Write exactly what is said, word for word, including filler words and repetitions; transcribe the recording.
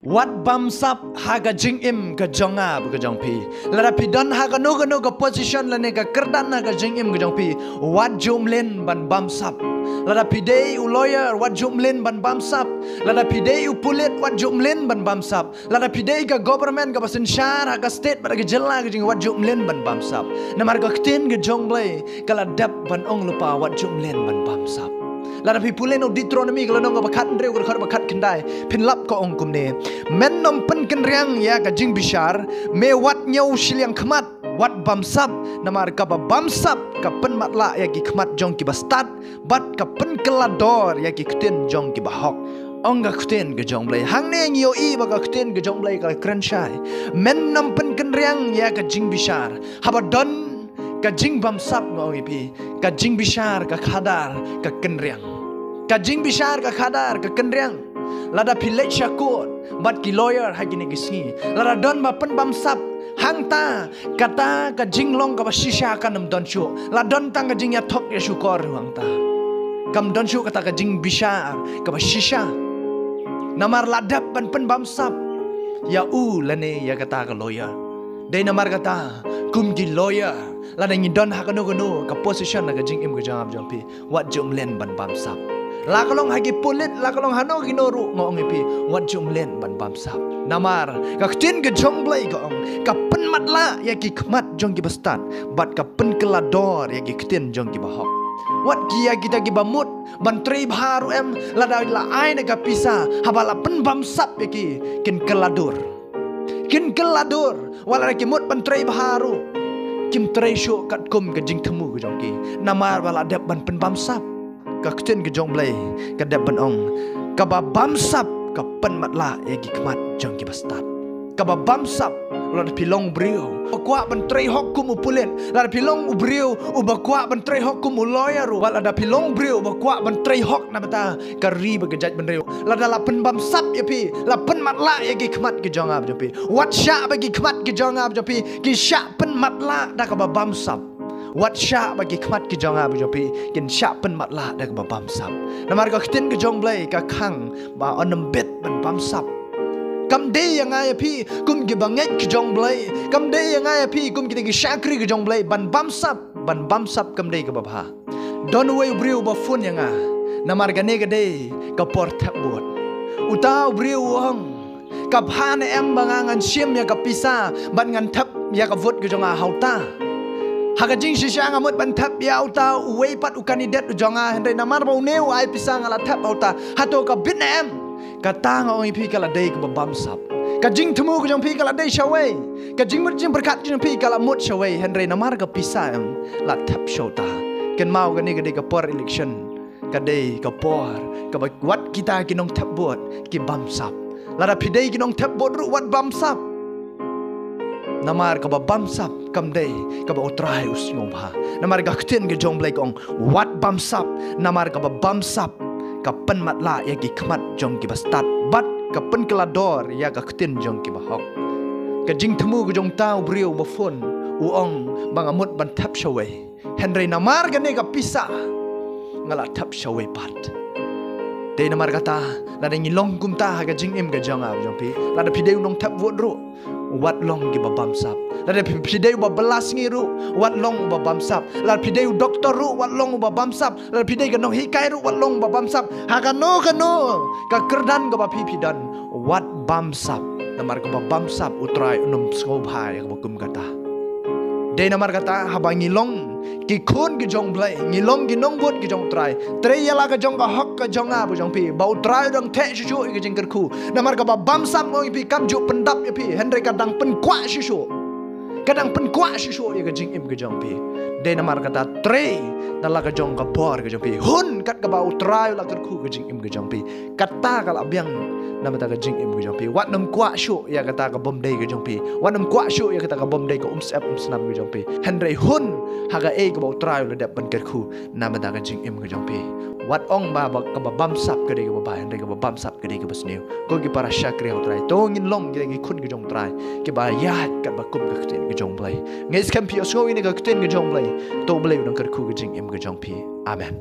Wat bamsap ha ka jingim ka jong nga bad ka jong phi. Lada phi don ha kano kano ka position lane ka kyrdan ha ka jingim ka jong phi, wat ju mlien ban bamsap. Lada phi dei u lawyer, wat ju mlien ban bamsap. Lada phi dei u pulit, wat ju mlien ban bamsap. Lada phi dei ka government kaba synshar ha ka state bad ka jylla ka jong ngi, wat ju mlien ban bamsap. Namar ka ktien ka jong U Blei ka la dep ban ong lypa, wat ju mlien ban bamsap. Lada phi pule na u Deuteronomy ka lynnong kaba khathynriew, ka dkhot ba khatkhyndai, phin lap ka ong kumne: Men nym pynkynriang ïa ka jingbishar, me wat ñiew shiliang khmat, wat bamsap, namar kaba bamsap ka pynmatlah ïa ki khmat jong kiba stad, bad ka pynkylla dor ïa ki ktien jong kiba hok. Ong ka ktien ka jong U Blei. Hangne ngi ïohi ba ka ktien ka jong U Blei ka la kren shai. Men nym pynkynriang ïa ka jingbishar. Haba don ka jingbamsap, nga ong ïa phi, ka jingbishar ka khadar ka kynriang. Ka jingbishar ka khadar ka kynriang. Lada phi leit sha court bad ki lawyer ha kine ki sngi, lada don ba pynbamsap, hangta kata ka jinglong kaba shisha kan ym don shuh. La don tang ka jingïathok ïashukor ruh hangta. Kam don shuh kata ka jingbishar kaba shisha. Namar la dep ban pynbamsap ïa u lane ïa kata ka lawyer. Dei namar kata, kum ki lawyer, lada ngi don ha kano kano ka position ha ka jingim ka jong nga bad jong phi, wat ju mlien ban bamsap. La ka long ha ki pulit, la ka long hano kino ruh, nga ong ïa phi, wat ju mlien ban bamsap. Namar ka ktien ka jong U Blei ka ong, ka pynmatlah ïa ki khmat jong kiba stad, bad ka pynkylla dor ïa ki ktien jong kiba hok. Wat ki ïa kita kiba mut ban trei bha ruh em, lada la ai na ka pisa, haba la pynbamsap ïa ki, kin kylla dur. Kin kylla dur, wat lada ki mut ban trei bha ruh, kim trei shuh katkum ka jingthmu ka jong ki. Namar ba la dep ban pynbamsap. Ka ktien ka jong U Blei ka dep ban ong, kaba bamsap ka pynmatlah ïa ki khmat jong kiba stad. Kaba bamsap, lada phi long u briew ba kwah ban trei hok kum u pulit, lada phi long u briew uba kwah ban trei hok kum u lawyer ruh, wat lada phi long u briew uba kwah ban trei hok na bynta ka ri bad ka jaitbynriew, lada la pynbamsap ïa phi, la pynmatlah ïa ki khmat ki jong nga bad jong phi. Wat shah ba ki khmat ki jong nga bad jong phi ki shah pynmatlah da kaba bamsap. Wat shah ba ki khmat ki jong nga bad jong phi kin shah pynmatlah da kaba bamsap. Namar ka ktien ka jong U Blei ka khang ba un ym bit ban bamsap. Kam dei ïa nga ïa phi kum ki bangeit ki jong U Blei, kam dei ïa nga ïa phi kum kita ki shakri ki jong U Blei ban bamsap. Ban bamsap kam dei kaba bha. Don uwei u briew uba phone ïa nga, namar kane ka dei ka por thep vote. Uta u briew u ong, ka bha ne em ba nga ngan shim ïa ka pisa bad ngan thep ïa ka vote ka jong nga ha uta? Ha ka jingshisha nga mut ban thep ïa uta uwei pat u candidate u jong nga, hynrei namar ba une u ai pisa nga la thep ha uta. Hato ka bit ne em? Kata, nga ong ïa phi, ka la dei kaba bamsap. Ka jingthmu ka jong phi ka la dei shawei. Ka jingmut jingpyrkhat ka jong phi ka la mut shawei, hynrei namar ka pisa em, la thep sha uta. Kynmaw, kane ka dei ka por election. Ka dei ka por kaba wat kita ki nongthep vote ki bamsap. Lada phi dei ki nongthep vote ruh, wat bamsap. Namar kaba bamsap kam dei kaba U Trai u sngewbha. Namar ka ktien ka jong U Blei ka ong, wat bamsap, namar kaba bamsap ka pynmatlah ïa ki khmat jong kiba stad, bad ka pynkylla dor ïa ka ktien jong kiba hok. Ka jingthmu ka jong uta u briew uba phone, u ong ba nga mut ban thep shawei, hynrei namar kane ka pisa nga la thep shawei pat. Dei namar kata, lada ngi long kumta ha ka jingim ka jong nga bad jong phi, lada phi dei u nongthep vote ruh, wat long kiba bamsap. Lada phi, phi dei uba bylla sngi ruh, wat long uba bamsap. Lada phi dei u doktor ruh, wat long uba bamsap. Lada phi dei ka nonghikai ruh, wat long uba bamsap. Ha kano kano ka kyrdan kaba phi, phi don, wat bamsap. Namar kaba bamsap U Trai un ym sngewbha ïa kaba kum kata. Dei namar kata, haba ngi long ki khun ki jong U Blei, ngi long ki nongvote ki jong U Trai, trei ïa la ka jong ka hok ka jong nga bad jong phi, ba U Trai u dang theh shuh shuh ïa ka jingkyrkhu. Namar kaba bamsap, nga ong ïa phi, kam ju pyndap ïa phi, hynrei ka dang pynkwah shuh shuh. Ka dang pynkwah shuh shuh ïa ka jingim ka jong phi. Dei namar kata, trei na la ka jong ka bor ka jong phi. Hun kat kaba U Trai u la kyrkhu ka jingim ka jong phi. Kata ka la biang na bynta ka jingim ka jong phi. Wat nym kwah shuh ïa kata ka bym dei ka jong phi. Wat nym kwah shuh ïa kata ka bym dei, ka umsyep umsnam ka jong phi. Hynrei hun ha kaei kaba U Trai u la dep ban kyrkhu na bynta ka jingim ka jong phi. Wat ong ba, ba kaba bamsap ka dei kaba bha, hynrei kaba bamsap ka dei kaba sniew. Ko ki para shakri ha U Trai, to ngin long kita ki khun ki jong U Trai, kiba ïaid katba kum ka ktien ka jong U Blei. Nga skhem phi ïohsngew ïa kane ka ktien ka jong U Blei, to U Blei u dang kyrkhu ka jingim ka jong phi. Amen.